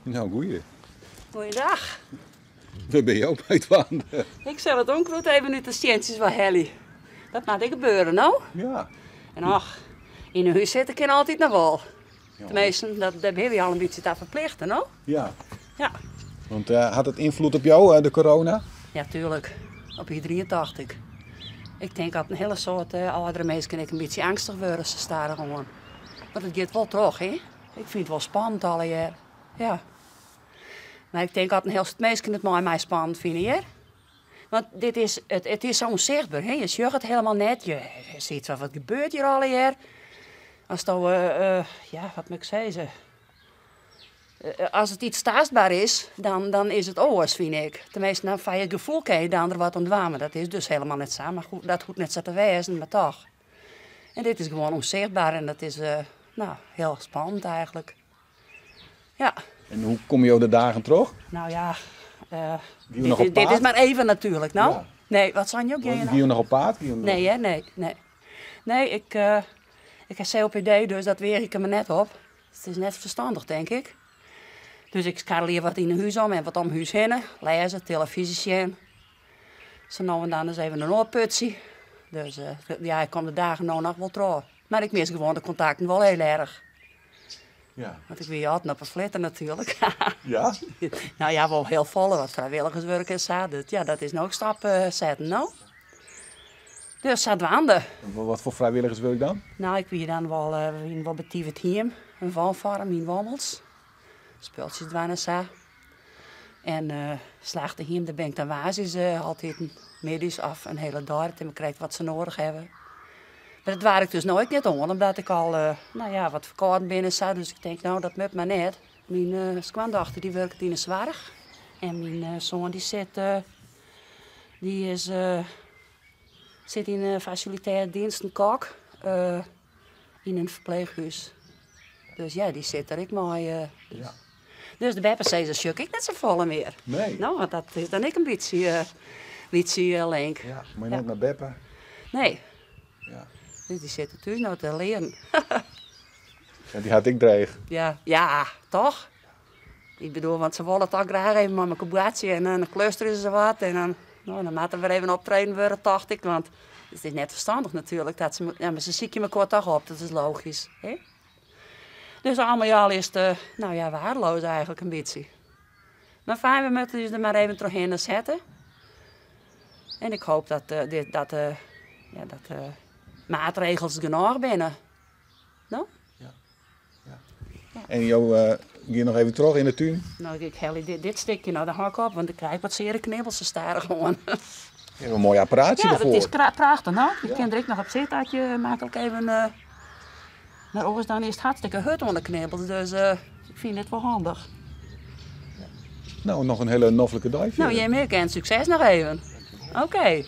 Nou, goeie. Goeiedag. Wêr binne jo mei dwaande? Ik sil it ûnkrûd even út de stientsjes wei helje. Dat moat ek gebeure, no? Ja. En och, yn 'e hûs sitte kin altyd noch wol. Teminsten, dat, dêr binne wy al in bytsje ta ferplichte, no? Ja. Ja. Want hat it ynfloed op jo, de corona? Ja, tuerlik. Op iderien tocht ik. Ik tink dat in hiele soad âldere minsken ek in bytsje eangstich wurde sa stadichoan. Want it giet wol troch, hè? Ik fyn it wol spannend allegear. Ja. Mar ik tink dat in hiel soad minsken it mei my spannend fine, hear. Want dit is, it, it is sa ûnsichtber, hè? Je sjogge it helemaal net. Je siet fan wat gebeurt hjir allegear? Asto, ja, wat moat ik sizze? As it iets tastbaar is, dan, dan is it oars, fyn ik. Teminsten, dan foar je gefoel kinne je dan der wat oan dwaan, mar dat is dus helemaal net sa. Mar goed, dat hoecht net sa te wêzen, mar toch. En dit is gewoan ûnsichtber en dat is, nou, hiel spannend eigentlik. Ja. En hoe komme jo de dagen troch? Nou ja, dit is mar even natuerlik, no? Ja. Nee, wat seinen jo? Gean je noch? Gean jo noch op paad? Nee, hè, nee, nee. Nee, ik, ik ha COPD, dus dat weach ik der mar net op. It is net ferstannich, tink ik. Dus ik skarrelje wat yn 'e hûs om en wat om hûs hinne. Lêze, telefyzje sjen. Sa no en dan ris even in oar putsje. Dus ja, ik kom de dagen no noch wol troch. Mar ik mis gewoan de kontakten wol hiel erch. Ja. Want ik wie altyd op 'e flitter natuerlik. Ja? Nou ja, wol hiel folle, wat frijwilligerswurk en sa. Dat, ja, dat is no ek stop setten, no. Dus sadwaande. Wat foar frijwilligerswurk dan? Nou, ik wie dan wol, we wienen wol by It Hiem, in woonfoarm yn Wommels. Spultsjes dwaan en sa. En Slachtehiem, dêr bin ik dan woansdeis altyd middeis of in hiele dei, dat is mar krekt wat se noadich hawwe. Mar dat doar ik dus no ek net oan, omdat ik al no ja, wat ferkâlden bin en sa, dus ik tink no, dat moat mar net. Myn skoandochter dy wurket yn 'e soarch en myn soan dy sit, dy is, sit yn 'e fasilitêre diensten kok yn in ferpleechhûs. Dus ja, dy sit der ek mei. Ja. Dus de beppesizzer sjoch ik ek net safolle mear. Nee. No, want dat is dan ek in bytsje, bytsje link. Ja, moat je net nei beppe. Nee. Ja. Dus dy sitte thús no te learen. Ja, dy hat ek dreech. Ja, ja, toch? Ik bedoel, want se wolle toch graach even mei mekoar boartsje en dan klusterje se wat en dan, no, dan moat der wer even optreden wurde, tocht ik. Want it is net ferstannich natuerlik dat se, ja, mar se sykje mekoar toch op, dat is logysk, hè? Dus al mei al is it, no ja, waardeloos eigentlik in bytsje. Mar fijn, we moatte ús der mar even trochhinne sette. En ik hoop dat, dit, dat, ja, dat de maatregels genôch binne. No? Ja. Ja. En jo gean noch even troch yn de tún? No, ik helje dit, dit stikje no de hak op, want ik krij wat seare knibbels sa stadichoan. Je hawwe in moai apparaatsje Ja, derfoar. dat is prachtich, no. Je kin der ek noch op sitte as je maklik even. Mar oars dan is it hartstikke hurd oan de knibbels, dus ik fyn dit wol handich. No, noch in hiele noflike dei No, fierder. jim ek en sukses noch even. Oké.